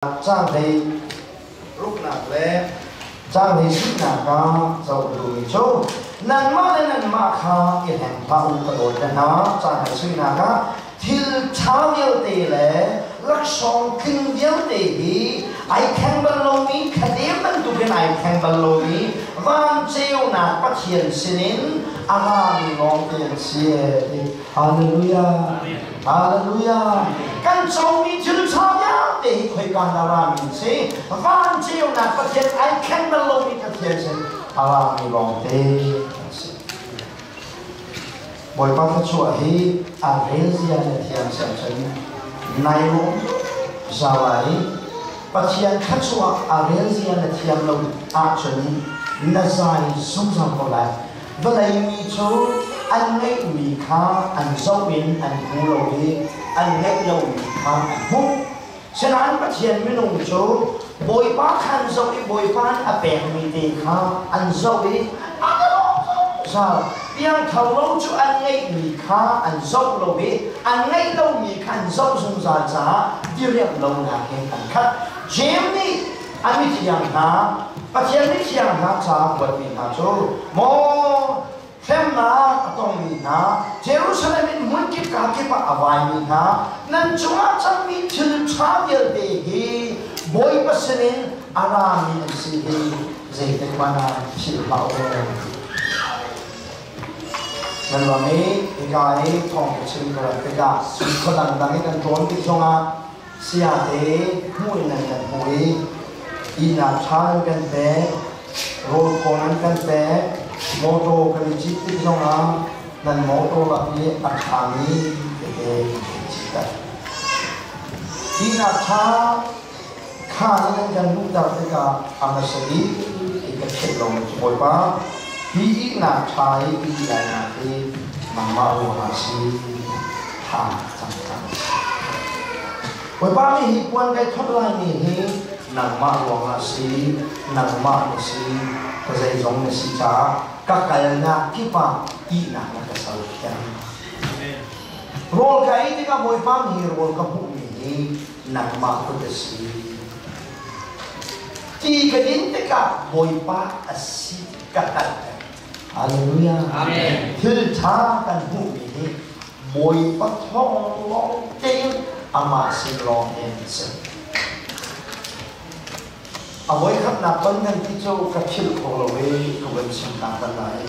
Caang ruknak le caang sinak ah zoh duhmi cu nanmah le nanmah kha i hleng hlah u, ka dawt hna. Caang suinak ah thil ṭha vialte le laksawng tling vialte hi ai thleng bal lomi, thladem bantukin ai thleng bal lomi van ceunak Pathian sinin a rami lawngte an si. Hallelujah! Hallelujah! Kan comi thil ṭha vialte hi khoika na rami si? Van ceunak Pathian, ai thleng bal lomi Pathian sin a rami lawngte an si. Bawipa thluachuah hi a rel zia na thiam siang cun nai lawm zalai. Pathian thluachuah a rel zia na thiam lo ahcun na zai zungzal ko lai. Vawlei mi cu an ngeihmi kha an zoh in an hmu lo i an ngeih lomi kha an hmuh. Sinain Pathian minung cu Bawipa kha an zoh i Bawipa nih a pekmi te kha an zoh i an i lawm zungzal. Piangthar lo cu an ngeihmi kha an zoh lo i an ngeih lomi kha an zoh zungzal caah diriamh lonak in an khat. Jeim nih a mithiang hna, Pathian mithiang hna ca kuatmi hna cu, maw hremnak a tongmi hna, Jerusalem in hmunkip kaa kip ah a vaimi hna, nan cungah cangmi thil ṭha vialte hi Bawipa sinin a rami an si hi zeitik hmanh ah philh hlah u. Nan ram i hika i thawng ka chim ka rat tikah khua dangdang i kan tlawn tik zongah Sayate hmuh in nan kan hmuh i ihnak ṭha nan kan pek, rawl thaw nan kan pek, mawṭaw kan i cit tik zongah nan mawṭaw lak i a ṭhami tete kan i citter. Ihnak ṭha kha nih nan kan luhter tikah a hmasa bik i ka philh lomi cu Bawipa, hi ihnak ṭha i ka ih lainak hi nangmah ruangah a si. Ṭha cang cang. Bawipa nih hi puan kai thawt laimi hi nangmah ruangah si, nangmah na si, ka zeizong na si caah ka kalnak kip ah ihnak na ka ser thiam. Rawl ka ei tikah Bawipa nih rawl ka hmuhmi hi nangmah kut a si. Ti ka din tikah Bawipa a si ka hngalh. Hallelujah. Amen. Thil ṭha kan hmuhmi hi Bawipa thawng lawng tein amah sin lawng in a si. A voikhatnak ton kan ti cu ka philh kho lo i ka van chim ta kan lai.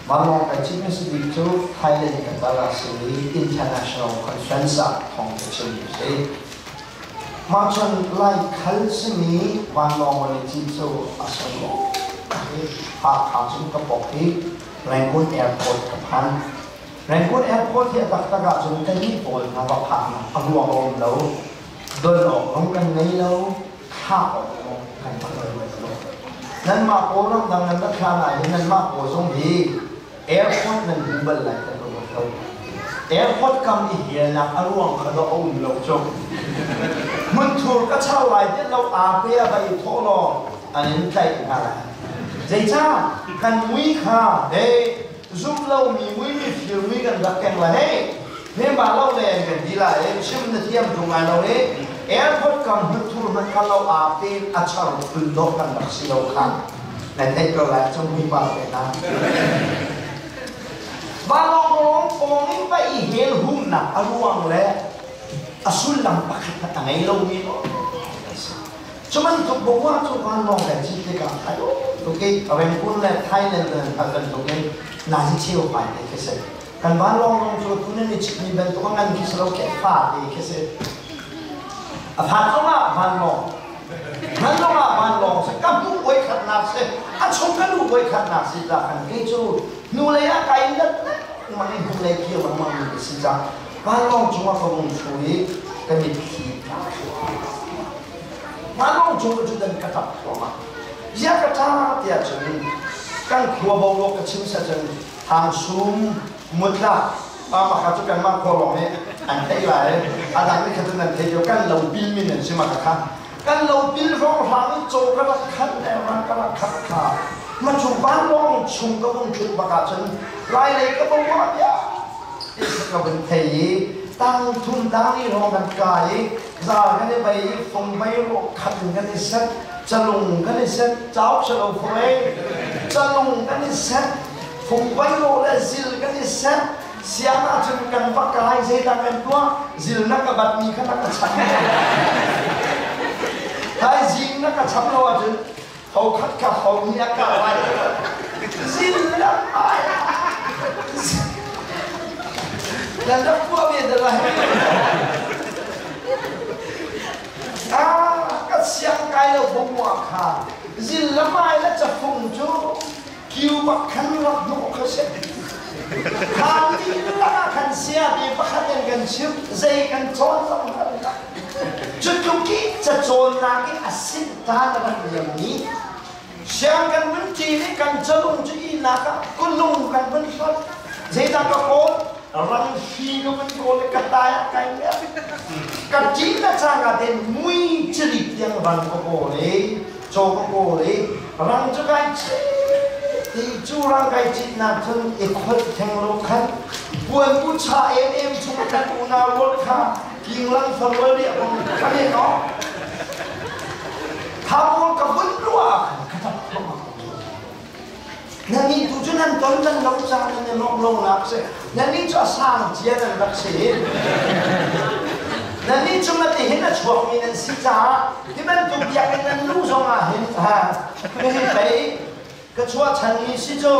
Vanlawng kai citmi si bik cu Thailand ka kal ah si i International Conference ah thawng ka chim si. Mah cun Lai khal simi vanlawng van i cit cu a sunglawi. Hakha cun ka pok i Rangoon Airport ka phan. Rangoon Airport hi a taktak ahcun kannih pawl hna va phaknak a ruang a um lo. Don awk zong kan ngei lo, thlah awk zong kan rak ngei lo. Nanmah pawl ramdang nan rak hlan ahhin nanmah pawl zong hi airport nan hmu bal lai kan ruat lo. Airport kam i hialnak a ruang kha dawh a um lo cu. Hmunthur ka char lai ti lo aa pe a va i thawh law an in tlaih hna lai. Zeicah kan mui kha hey zum lomi mui mi fir mui kan rak keng la hey hnemba lo le an kan ti lai e chim na thiam tung lai lo e airport kam hmunthur hmanh kha lo aa pe a char phun dawh kan rak si lo kha na theih ko lai chung mi pa te na vanlawng rong pawng in va i hel humnak a ruang le a sullam pakhat a ngei lomi Cu bantuk bawmah cu vanlawng kan cit tikah ayo tuk i Rangoon le Thailand nan phak bantuk in nazi cheu fai te khi si. Kan vanlawng zong cu tu nan i citmi bantuk a ngan khi si lo, khi fa te khi si. A phan zongah vanlawng, ngan zongah vanlawng si, ka hmuh voi khatnak si, a chung ka luh voi khatnak si ta kan kei cu hnulei ah kai let lengmang i hnulei kir lengmang mi ka si cang. Vanlawng cungah ka vung ṭhu i ka mitthli tla Vanlawng cung cu dan ka ṭap thluahmah. Bia ka ṭa tiah cun kan khua boruak ka chim seh cun Hangsum Mutla pa pakhat cu kanmah khua lawng nih an theih lai, a dang nih kha cun nan thei lo. Kan lopil min an si ma kha kan lopil hrawnghrang i caw ka rak khat le rak ka rak khat kha ma cu vanlawng chung ka vung ṭhut bak ahcun lai lei ka boruak bia ti ka vun thei i. Tang thum tang li hrawng kan kai i zal kan i bei i fung bei rawh khat in kan i set, calung kan i set, cauk si lo fung ei, calung kan i set, fung bei rawh le zil kan i set, siang ahcun kan va kai zeidah kan tuah, zil na ka batmi kha na ka cham. Thaizing na ka cham lo ahcun ho khat ka ho nih a ka lai. Zil na ai. Nan rak puah ve da lai. Ah, ka siang kai lo bumwa kha. Zil la mai la cafung cu kiu bak khan rak hnawh kha si. Khan lila khan sia ti pakhat in kan chim zei kan cawn zong kan rak. Cutluk i cacawnnak i a sin ta na rak liam ni siang kan vun ṭin i kan calung cu ihnak ah kulung kan vun hlot. Zeidah ka kawl? Rangfi ka vun kawl i ka tai ah kai mer. Ka ṭin na cang ah ten mui cirik tiang rang ka kawl i caw ka kawl i rang cu kai cit ti cu rang kai citnak cun i kholh theng lo khan puan bu cha em em chung kan unau rual kha kinglang farual nih a bong ka ne no thapawl ka vun ruah ah khan ka tap thluahmah. Nannih tu cu nan ton nan lo caan nan i lawmh lo nak si. Nannih cu a sang cia nan rak si. Nannih cu mati hin a chuakmi nan si caah hi bantuk biakinn nan luh zong ah hin ha hihi pei ka chuahchanmi si cu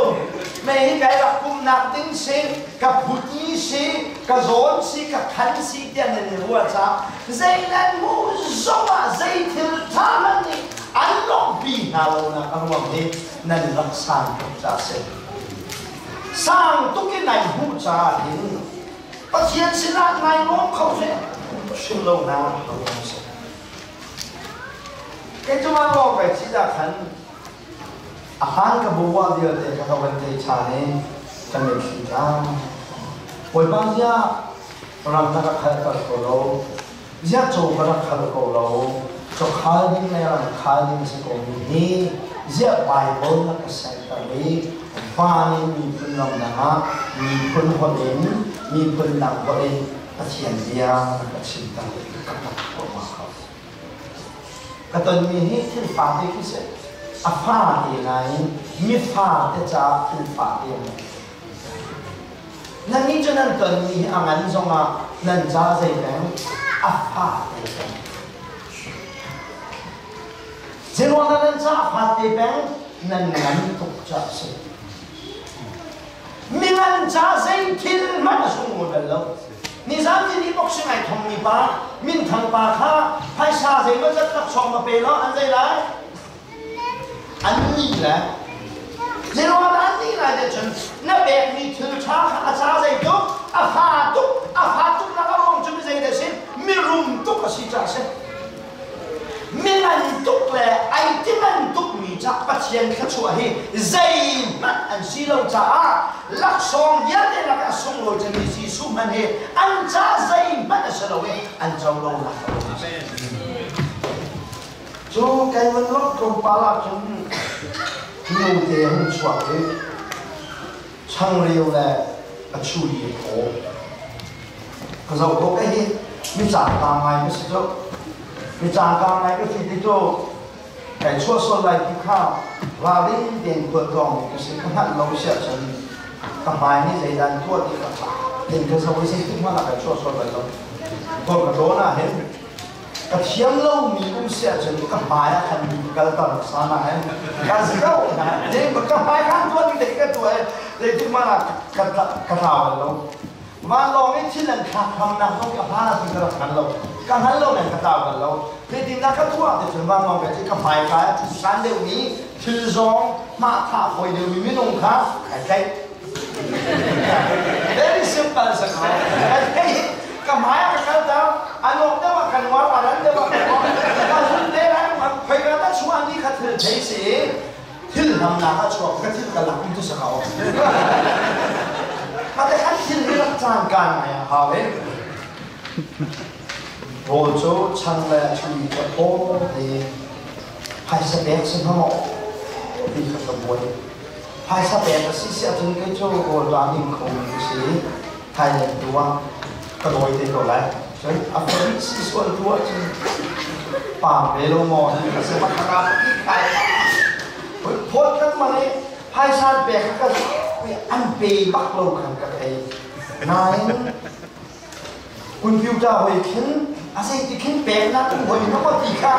mei hi kai rak pumnak ding si ka phutmi si ka zawn si ka khan si tiah nan i ruah caah zei nan hmuh zong ah zei thil ṭha hmanh nih an lawmhpi hna lonak a ruang hi nan rak sang tuk caah a si. Sang tuk in nai hmuh caah hin Pathian sinah nai lawm kho ve hrim lo na a ruang a si. Kei cu mah lawng kai cit ah khan a hlan ka buah vialte kha ka van thei ṭhan i ka mitthli tla. Bawipa ziah ram na ka khalter ko lo, ziah caw ka rak khal ko lo, cawkhal ding le ram khal ding si ko mi hi ziah Baibal na ka senter i van in miphun ramdang ah miphun holh in miphun dang holh in Pathian bia na ka chimter ka rak tuah kho. Ka tonmi hi thil fate khi si. A fate nain mi fate caah thil fate an si. Nannih cu nan tonmi hi a ngan zongah nan ca zei peng a fate peng. Zeiruangah nan ca a fate peng nan ngan tuk caah a si. Mingan ca zei thil hmanh a sunglawi bal lo. Nizan ni boxing ai thongmi pa minthang pa kha phaisa zeimawzat laksawng va pe law an zei lai? An nih le zeiruang dah an nih lai ti cun na pekmi thil ṭha kha a ca zei tuk a fa tuk a fa tuk nak a ruang cu mi zei dah si mirum tuk a si caah a si. Mingan tuk le ai timan tukmi cah Pathian thluachuah hi zeihmanh an si lo caah laksawng vialte lakah a sunglawi cemmi Jesuh hmanh hi an ca zeihmanh a si lo i an co lo nak a um. Cu kai van lawmh tlawmpal ahcun nu te hung chuak i changreu le a chuli a thaw. Ka zoh ko ka hi mi cangkang ngai ka si cu. Mi cangkang ngai ka si ti cu kai chuah sual lai ti kha ralring tein khualtlawng mi ka si. Ka hngalh lo si ahcun ka hmai nih zeidah an tuah ti ka tin ka zoh i zeitik hmanh ah kai chuah sual bal lo. Khual ka tlawn ah hin ka thiam lomi um si ahcun ka hmai ah khan mi kalter sana hin ka zoh hna. Ka hmai khan tuah ti ka tuah i zeitik hmanh ah ka tlau bal lo. Vanlawng in thil an thlak hramnak zong ka hlan ahcun ka rak hngal lo. Ka hngal lo men ka tlau bal lo. Zeitindah ka tuah ti cun vanlawng ka ci ka hmaika ah san deuhmi thil zong hmahthah fawi deuhmi minung kha kai tlaih. Very simple sa ko. Kai tlaih. Ka hmai ah ka kal ta. A nok deuh ah kan nguar, a ran deuh ah kan nguar. Ka zun te lai, khoi ka ta chuah ni kha thil thei si. Thil lamnak ah chuak ka thil ka lak tu sa ko. Mate khan thil hi rak caan kaan ngai a hau e. Rawl cu chang le chui ka thaw te phaisa pek si hnga maw ti kha ka buai. Phaisa pek a si si ahcun kei cu rawl ṭa ning kho mi ka si. Thailand tu ah. Ka dawi te ko lai. Cun a Farisi sual tu ahcun paam ve lo maw ti ka si makha ka kai. Phawt kan mang i phaisa pek ka an pe bak lo khan ka thei. Nain computer hoi khin a zei ti khin pek na kan hoi na ma ti kha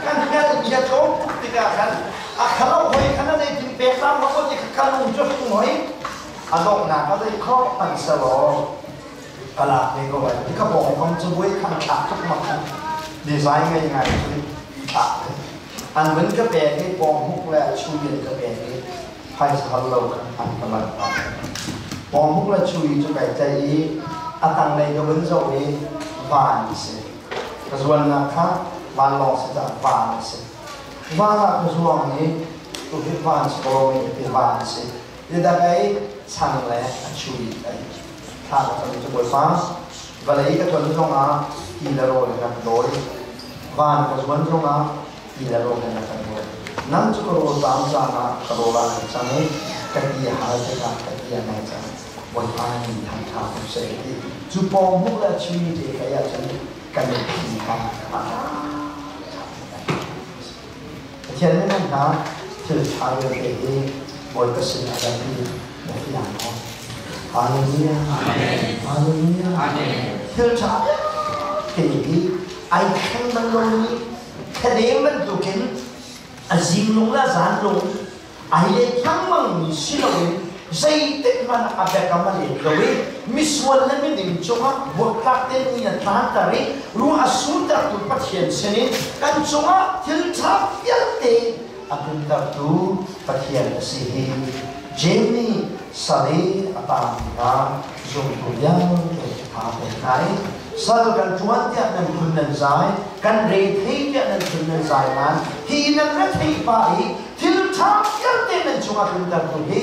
kan hngal bia tlawm tuk tikah khan a khalo hoi khan a zei tin pek na ma ti kha kan um cu hung hoi a donghnak a zei kho an selaw ka lak ve ko lai ti ka bawng kong cu buai khan thlak tuk mak khan design ngei ngai cu thlak an vun ka pek i pawng huk le chuyin ka pek i phaisa hal lo khan an ka lanh pa pawng huk le chui cu kai tlaih i a tanglei ka vun zoh i van si ka zuannak kha vanlawng si caah van a si van ah ka zuang i tu hi van si ko mi ti van si Tidang ei chang le a chui ei thla ka cam cu Bawipa vawlei ka ton zongah ti le rawl in kan dawi van ka zuan zongah ti le rawl in kan dawi nang cu ka rawl taam caan ah ka rawl ah nan cang i ka ti a hal tikah ka ti a nai cang Bawipa ni than ṭha ko seh ti cu pawng hmuh le chui te kai ahcun kan i phi kha Pathian minung hna thil ṭha vialte hi Bawipa sin a rat i na fiang maw? Hallelujah. Hallelujah. Thil ṭha vialte hi ai thleng bal lomi thladem bantukin a zinglung le a zanlung ai let lengmangmi si loin zeitik hmanh a biakam a let lo i misual le miding cungah buaktlak tein mi a tlanter i ruah a surtertu Pathian sinin kan cungah thil ṭha vialte a tluntertu Pathian a si hi Jeim nih sal i a taangmi hna zumtu vialte aa pek hna i sal kan ṭuan tiah nan phun nan zai kan re thei tiah nan phun nan zai nain hi nan rethei pah i Thil ṭha vialte nan cungah tluntertu hi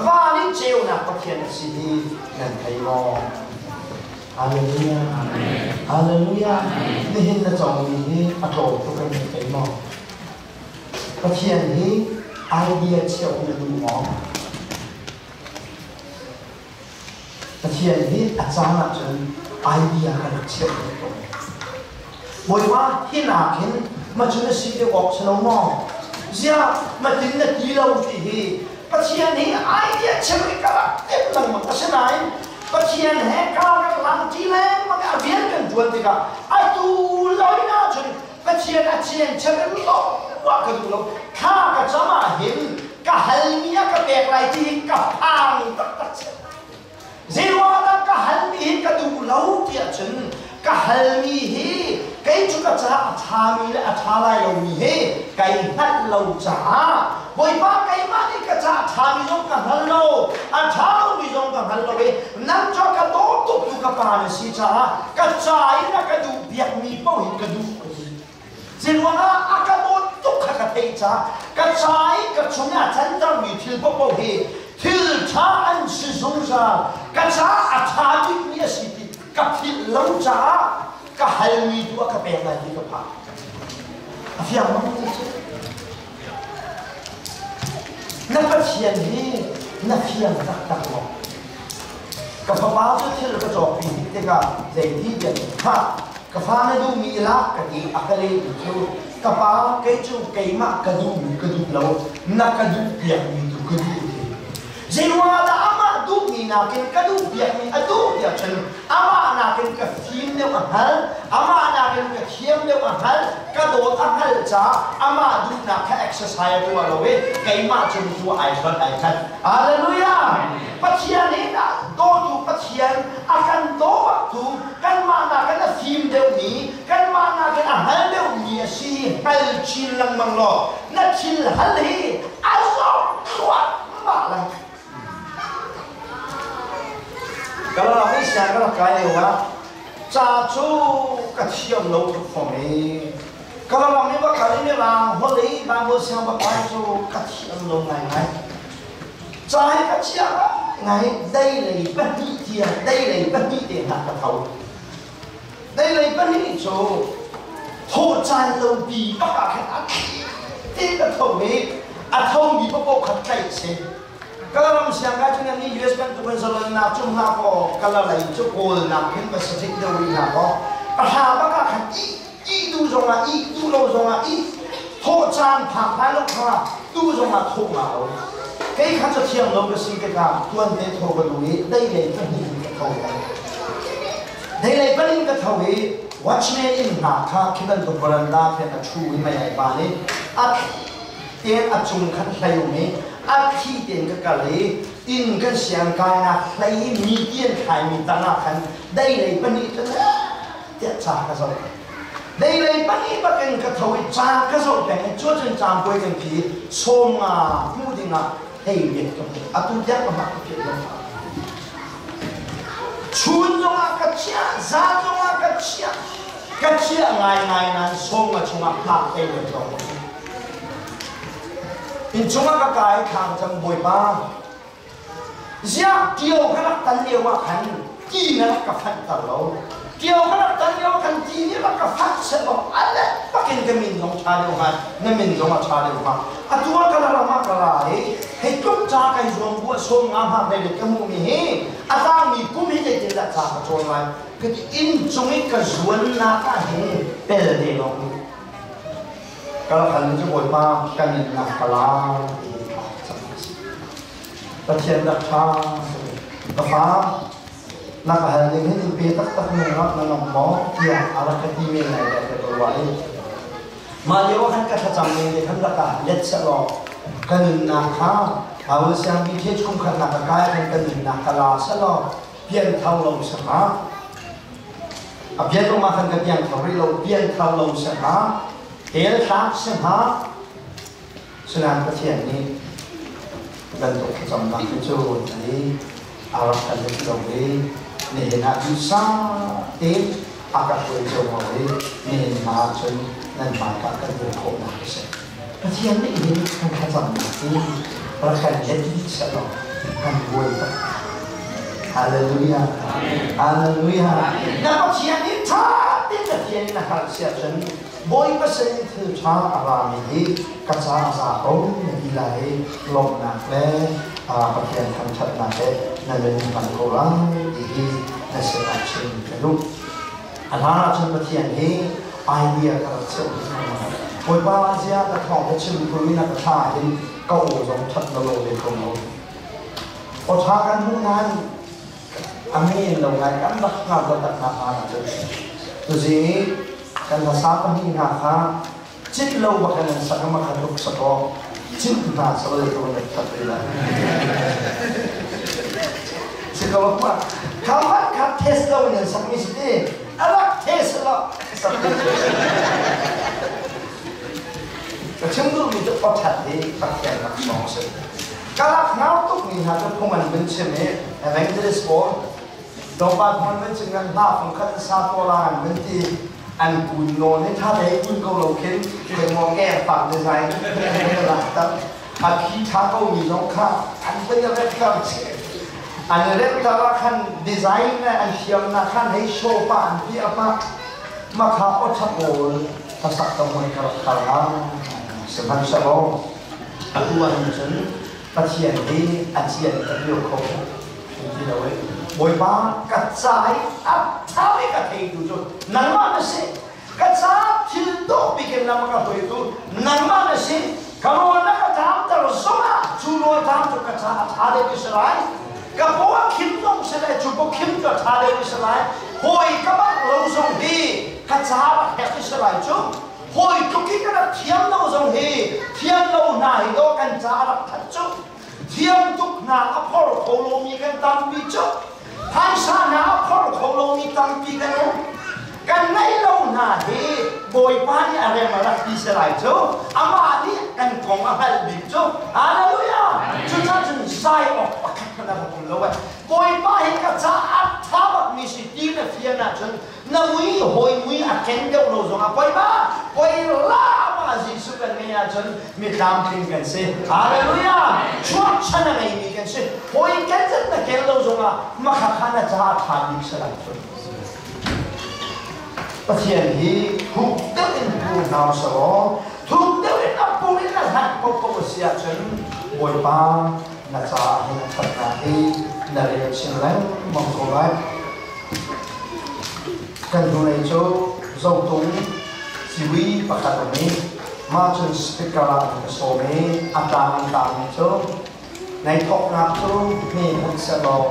van in ceunak Pathian a si hi nan thei maw? Hallelujah. Hallelujah. Nihin na cawngmi hi a tlawm tuk in nan thei maw? Pathian hi idea cheuh na duh maw? Pathian hi a caan ahcun idea kan rak cheuh ve ko. Bawipa hi nak hin ma cu na si deuh awk si lo maw? Ziah matin na ti lo ti hi Pathian hi idea cheuh i ka rak timh lengmang. Asinain Pathian he kar kan lang ṭi lengmang i a rian kan ṭuan tikah atu loin ahcun Pathian a cian cheu in lawh ka duh lo. Thla ka cam ah hin ka halmi a ka pek lai ti hi ka phang taktak si. Zeiruangah ka halmi hi ka duh lo tiah cun ka halmi hi kei cu ka caah a ṭhami le a ṭha lai lomi hi kai hngalh lo caah Bawipa keimah nih ka caah a ṭhami zong ka hngal lo a ṭha lomi zong ka hngal lo i nang cu ka dawt tuk tu ka pa na si caah ka ca in a ka duh biakmi paoh hi ka duh ka ti. Zeiruangah a ka dawt tuk kha ka theih caah ka ca i ka chungah cantermi thil paohpaoh hi thil ṭha an si zungzal ka caah a ṭha bikmi a si ti ka philh lo caah ka halmi tu a ka pek lai ti ka phah. A fiang maw cu? Na Pathian hi na fiang taktak maw? Ka fapa cu thil ka cawkpi hnik tikah zeiti tiah ha ka fa na duhmi i lak ka ti a ka lehmi cu ka pa kei cu keimah ka duhmi ka duh lo na ka duh piakmi tu ka duh ti Zeiruangah dah amah duhmi nakin ka duh piakmi a duh tiah cun amah nakin ka fim deuh a hngal, amah nakin ka thiam deuh a hngal, ka dawt a hngalh caah amah duhnak kha exercise a tuah lo i keimah cung tu ai hlonh ai khat. Hallelujah! Pathian hi dah dawtu Pathian a kan daw tu kanmah nakin a fim deuhmi, kanmah nakin a hngal deuhmi a si hngal chin lengmang law na thil hal hi a zawt thluah mah lai ka rak i siang ka rak kai lio ah ca cu ka thiam lo tuk fom i ka ram i bakal i mirang holh i Bible siang bakal cu ka thiam lo ngaingai ca hi ka chia ngai dei lei pahnih tiang dei lei pahnih te hna ka tho dei lei pahnih cu thawh caan lo pi bak ah khan a thli te ka tho i a thomi paoh kha tlaih si. Kalaram siang ka cun ni US bantuk in zalonnak cu hna kaw kala lei cu kawlnak khin Pacific deuh rih hna kaw pahra bak ah khan ih ih duh zongah ih duh lo zongah ih thawh caan phak lai lo kha tu zongah thawh nga lo. Kei kha cu thiam lo ka si tikah tuante thaw ka duh i dei lei pahnih in ka tho. Dei lei pahnih in ka tho i watchman inn hna kha khi bantuk veranda khin a ṭhu i mei ai van i a tein a cung khan hlei um i a thli tein ka kal i inn kan siang kainak hlei i mi ti an thlaimi tangah khan dei lei pahnih cun tiah ca ka zoh. Dei lei pahnih bakin ka tho i ca ka zoh peng i cuacun caampuai kan phi 50 hmuh dingah hei rian ka hmu. Atu tiang ka hmah ka philh lo. Chun zongah ka chiah, zan zongah ka chiah, ka chiah ngaingai nain 50 chungah phak thei lo zong. Innchung ah ka kai thlang cang Bawipa. Ziah ṭio ka rak tan lio ah khan ti na rak ka fanhter lo. Ṭio ka rak tan lio ah khan ti nih rak ka fanh sehlaw a let bakin ka min zong ṭha deuh hnga, na min zong a ṭha deuh hnga. Atu ah ka ram ah ka ra i hei tluk ca kai zuam bu ah 50 hngak lei ka hmuhmi hi a tangmi kum hi zeitindah ca ka cawn lai? Ka ti inn cung i ka zuannak ah hin pel te lawng Ka rak hal cu Bawipa kan nunnak ka la ti Pathian rak ṭha ka fa na ka hal ning hin in pe taktak nung rak na ngam maw tiah a rak ka ti men lai dah ka ruah i mah lio ah khan ka thlacam ning nih khan rak ka let sehlaw ka nunnak kha Paul siangpi the chung khat nak ka kai khan ka nunnak ka la sehlaw pian thar lo si hnga. A pian um ah khan ka piang thar rih lo, pian thar lo si hnga, tel tlak si hnga. Sinain Pathian nih bantuk thlacamnak hi cu ani a rak kan let lo i nihin ah duhsah tein a ka hruai cio mo i nihin hna ahcun nan hmaika kan dir khawhnak a si. Pathian nih hin kan thlacamnak hi rak kan let dih sehlaw kan buai taktak. Hallelujah. Hallelujah. Na Pathian nih ṭha tein na thian in na hngalh si ahcun Bawipa sin in thil ṭha a rami hi ka ca a za ko na ti lai i lawmhnak le Pathian thangṭhatnak he na nun hman ko lai ti hi na sinah chim ka duh. A hlan ahcun Pathian hi idea ka rak cheuh Bawipa zia ka thawng ka chim tu in a ka thla hin ka aw zong ṭhat na lo ve ko lo. Aw ṭha kan hmuh nain a men lo ngai kan rak hngal taktak hna hna ahcun tuzing i kan hlasa pahnih hna kha cit lo bak in an sak ma kha tuk sakaw cit hna salo to na that ve lai si ko ma kha man kha test lo in an sak mi si ti a rak test lo sak ka chim duh mi cu pathat hi Pathian rak song si ka lak ngau tuk mi hna cu phung an vun chim i evangelist pawl Tlawmpal phung an vun chim kan hna phung khat an sa ko la an vun ti an kun nawn hi tha te kun ko lo khin khoi ngeng pak design lak tak a phi tha ko mi zong kha an vun rep tar an rep tar ah khan design le an thiam na khan hei show pa an ti apa makha o tha pawl tasak ta moi ka rak khar la sihmanhsehlaw atu ah hin cun Pathian hi a cian ka rio kho ti lo e. Bawipa ka ca i a ṭha i ka theitu cu nangmah na si. Ka ca thil dawh bik in lam a ka hruaitu nangmah na si. Ka rawl na ka ṭamter zongah cu rawl ṭam cu ka ca a ṭha deuh i si lai. Ka paw a khim zong si lai, cu paw khim cu a ṭha deuh i si lai. Hawi ka bangh lo zong hi ka ca rak herh i si lai cu. Hawi tluk i ka rak thiam lo zong hi thiam lo hna hi dawh kan ca a rak that cu. Thiam tuk hna a phor kho lomi kan tampi cu. Phaisa hna a phor kho lomi tampi kan um. Kan ngeih lo hna hi Bawipa nih a rem a rak ti si lai cu. Amah nih kan kong a hngalh bik cu. Hallelujah! Cucaah cun zai awk pakhat hmanh a rak um lo. Bawipa hi ka ca a ṭha bakmi si ti na fian ahcun na mui hawi mui a ken deuh lo zongah poi ma poi la ma Jesuh kan ngeih ahcun mi tlamtling kan si. Hallelujah! Chuahchan a ngeimi kan si. Hawi ken zat na ken lo zongah makha kha na caah ṭha bik si lai cu. Pathian hi thuk deuh in pur hna usih law thuk deuh in a pur in a hlat ko ko a si ahcun Bawipa na Na caah hin a ṭhatnak hi na rel chin lengmang ko lai. Kan hnulei cu Zotung civui pakhat um i mah cun speaker ah an ka sawm i a tlang an tangmi cu nai thawknak cu hme hmanh sehlaw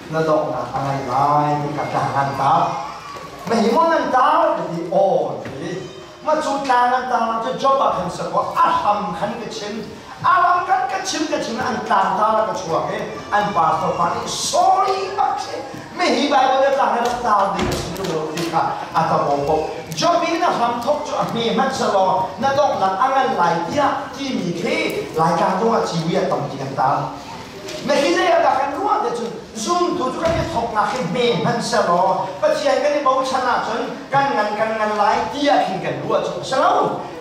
na donghnak a ngan lai ti kha tlang an tar. Na hi maw nan tar ka ti aw ti. Ma cu tlang an tar cu job ah khan sakaw a hram khan ka chim. A ram kan ka chim ka chim an tlang tar ka chuak i an pastor pa nih sorry bak si mi hi Bible le tlang he rak tar ding a si tung lo ti kha a ka bawm ko. Job i na hram thok cu a hme hmanh selaw na donghnak a ngan lai tiah timi khi Laitlang zongah civi a tampi kan tar. Na hi zei ah dah kan ruah te cun zumtu cu kan i thoknak hi hme hmanh selaw Pathian kan i bochan ahcun kan ngan kan ngan lai tiah khin kan ruah cu a si lo.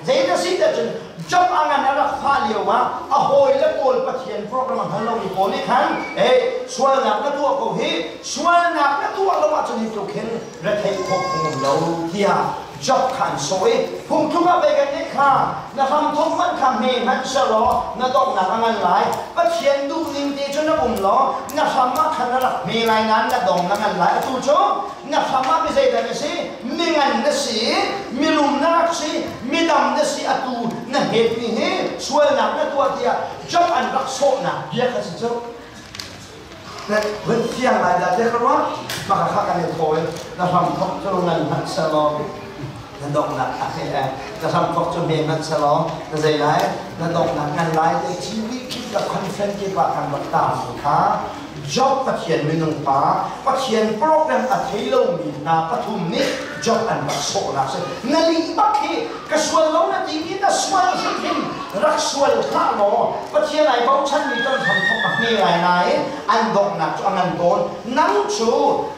Zei na si te cun Job a ngan a rak fah lio ah a hawile pawl Pathian program a hngal lomi pawl nih khan ei sualnak na tuah ko hi sualnak na tuah lo ahcun hi tluk hin retheih khawh phung um lo tiah Job kha an sawh i phungthluk ah pei kan nih kha na hramthawk hmanh kha hme hmanh selaw na donghnak a ngan lai Pathian duhning te cu na um law na hram ah khan na rak hme lai nain na dong na ngan lai atu cu na hram ah mi zeidah na si mingan na si mirum na rak si midam na si atu na hetmi hi sualnak na tuah tiah Job an rak sawhnak bia kha si cu Vun fiang lai dah te ka ruah maka kha kan i thawi na hram thok cu ngan hmanh selaw na donghnak a he na hram thok cu hme hmanh selaw na zei lai na donghnak ngan lai te TV kip la conference kip ah kan rak ta mi kha Job Pathian minung pa Pathian program a thei lomi hna pathum nih Job an rak sawhnak si na lih bak hi ka sual lo na ti mi na sual hrimhrim rak sual hlah law Pathian ai bochanmi kan hramthok a hme lai nain an donghnak cu a ngan tawn nang cu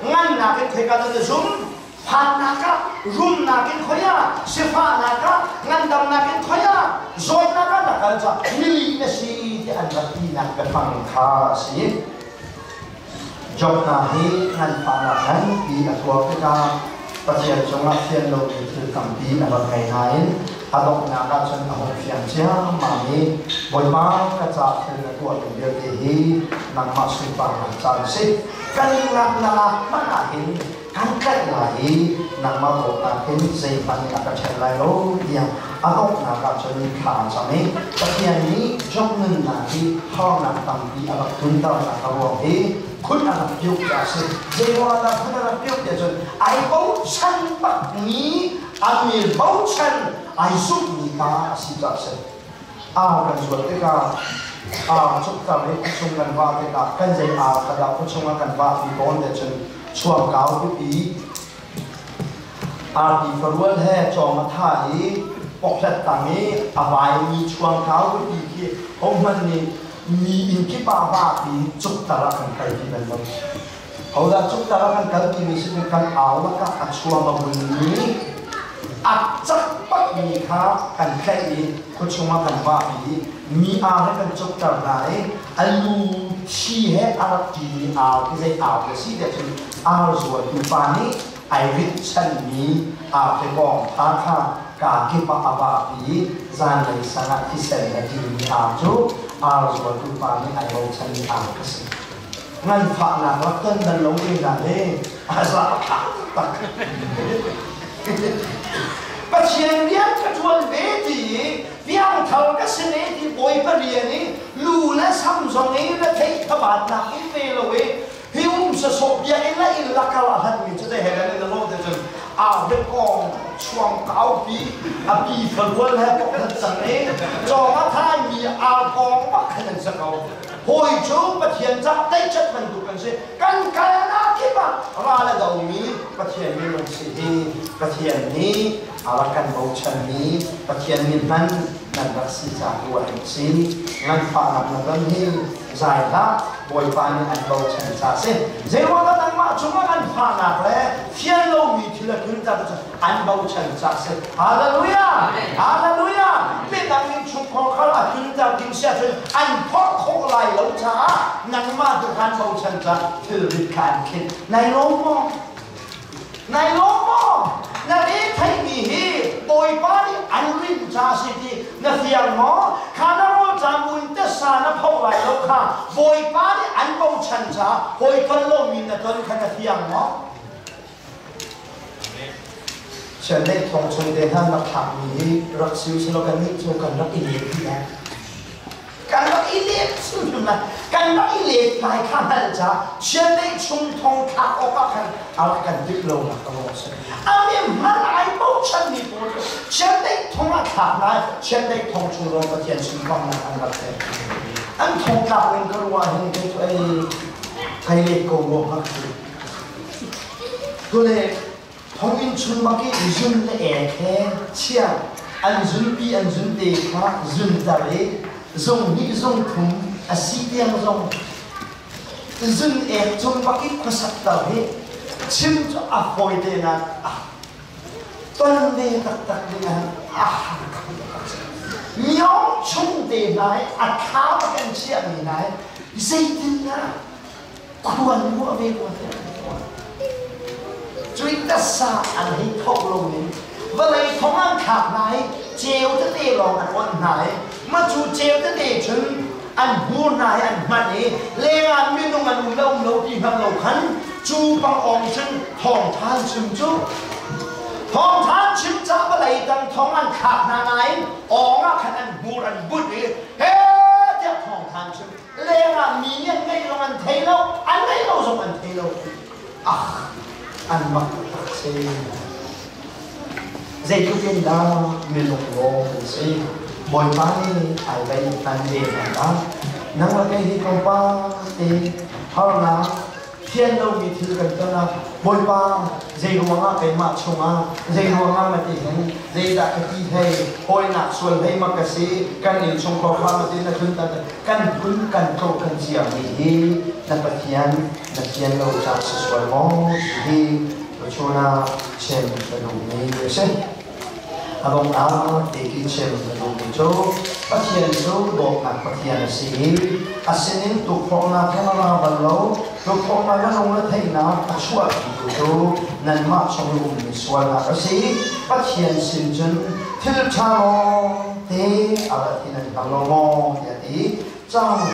ngannak in khoika dah na zum phannak ah rumnak in khoi ah sifahnak ah ngandamnak in khoi ah zawtnak ah na kal ca mili na si ti an rak tinak biafang kha a si Job hna hi nganfahnak nganpi a tuar tikah Pathian cungah fian lomi thil tampi a rak ngei nain a donghnak ahcun a hung fiang ciammam i Bawipa ka ca thil na tuahmi vialte hi nangmah sunparnak ca an si. Kan ngaknak ah hmanh ah hin kan tlaih lai i nangmah dawtnak in zeihmanh nih a ka ṭhen lai lo tiah a donghnak ahcun thla a cam i Pathian nih Job nunnak hi harnak tampi a rak tlunternak a ruang hi khut a rak piuh ca a si. Zeiruangah dah khut a rak piuh tiah cun ai bochan bakmi a mi bochan ai zumhmi pa a si caah a si. Ar kan zuat tikah ar cukter i khuachung kan vah tikah kan zei ar kha dah khuachung ah kan vahpi tawn tiah cun chuangkau pipi arti farual he cawng a tha i pokhlet tang i a vaimi chuangkau pipi khi hohmanh nih mi inn kip ah vahpi cukter ah kan kalpi bal lo. Hodah cukter ah kan kalpi mi si kan au lakah a chuang a vunmi a cak bakmi kha kan tlaih i khuachung ah kan vahpi i mi ar he kan cukter hna i a lu thi he a rak ṭimi ar khi zei ar a si tiah cun ar zuatu pa nih ai ritchanmi arfi kawng tha kha kaa kip ah a vahpi i zanlei sang ah thisen he ṭimi ar cu ar zuatu pa nih ai bochanmi ar ka si. Nganfahnak rak ton bal lo ve hna he a za tak. Pathian rian ka ṭuan ve ti i piangthar ka si ne ti Bawipa rian i lu le sam zong i na theih thabatnak in ve lo i hi um sasawh biakinn le inn lakar a hlatmi cu te he kan in lo te cun aa kong chuang kaupi a pi farual he pok hlat cang i cawng a thaimi aa kong bak khan an sa ko hawi cu Pathian cah teicat bantuk an si kan kalnak kip ah ral a domi Pathian minung si hi Pathian nih a rak kan bochanmi Pathian min hman nan rak si ca tu ah an si nganfahnak na ton hi zai hlah Bawipa nih an bochan ca si zeiruangah nangmah cungah nganfahnak le fian lomi thil a tlun ta cu an bochan ca si Hallelujah Hallelujah midang in chungkhar khal a tlunter ding si ahcun an phorh khawh lai lo caah nangmah tu khan bochan ca thilrit kha an khinh nai lawm maw Nai lawm maw? Na re theihmi hi Bawipa nih an rinh ca a si ti na fiang maw? Kha na rawl ca buin tasa na pho lai lo kha Bawipa nih an bochan caah hawi ton lomi na ton kha na fiang maw? Chiandeih thong chung te hna rak thlakmi hi rak si usih law kannih cu kan rak i let dih lai. Kan rak i let hrimhrim lai. Kan rak i let lai kha hngalh caah chiandeih chung thong thlak awkah khan a rak kan timh lonak a ruang a si. A mi hman ai bochanmi pawl cu chiandeih thong ah thlak lai, chiandeih thong chung lawng Pathian sunparnak an rak pek. An thong tlak ning ka ruah hin kei cu ei kai let ko rua hnga ka ti. Tule thonginn chung bak i zun le ek he chia an zunpi an zunte kha zunter i zung hnih zung thum a si tiang zong zun ek cung bak i khuasakter hi chim cu a fawi te nain a ton ve taktak ding ah a har kho taktak si. Miong chung te hna hi a thla bak an chiahmi hna hi zeitindah khuan ruah ve rua tiah an tuah. Cui tasa an hei thoh lo in vawlei thong an thlak hna i ceu tete lawng an onh hna i ma cu ceu tete cun an hmur hna i an hman i lengah minung an um lo um lo ti hngal lo khan cu pangawng cun thawngthan chim cu thawngthan chim ca vawlei tang thong an thlak hna nain awng ah khan an hmur an bunh i he tiah thawngthan chim lengah mi nih an ngeih zong an thei lo an ngeih lo zong an thei lo ah an mak taktak si zeitluk in dah minung lawng kan si Bawipa nih ai bei an ve hna dah nang le kei hi tlawmpal te harnak thian lomi thil kan ton ah Bawipa zei ruangah keimah chungah zei ruangah ma ti hin zeidah ka ti hlei hawinak sual hlei ma ka si kan innchungkhar kha ma ti na tlun kan phun kan tlawh kan ciami hi na Pathian na thian lo caah si sual maw ti hi tuchun ah chim ka duhmi a si. A dongah ti chim ka duhmi cu Pathian cu dawtnak Pathian a si i a sinin tukforhnak he na ra bal lo, tukforhnak na lung le theihnak a chuahpitu cu nanmah chung i ummi sualnak a si. Pathian sin cun thil ṭha lawngte a rat hi nan hngal lo maw tiah a ti. Cang.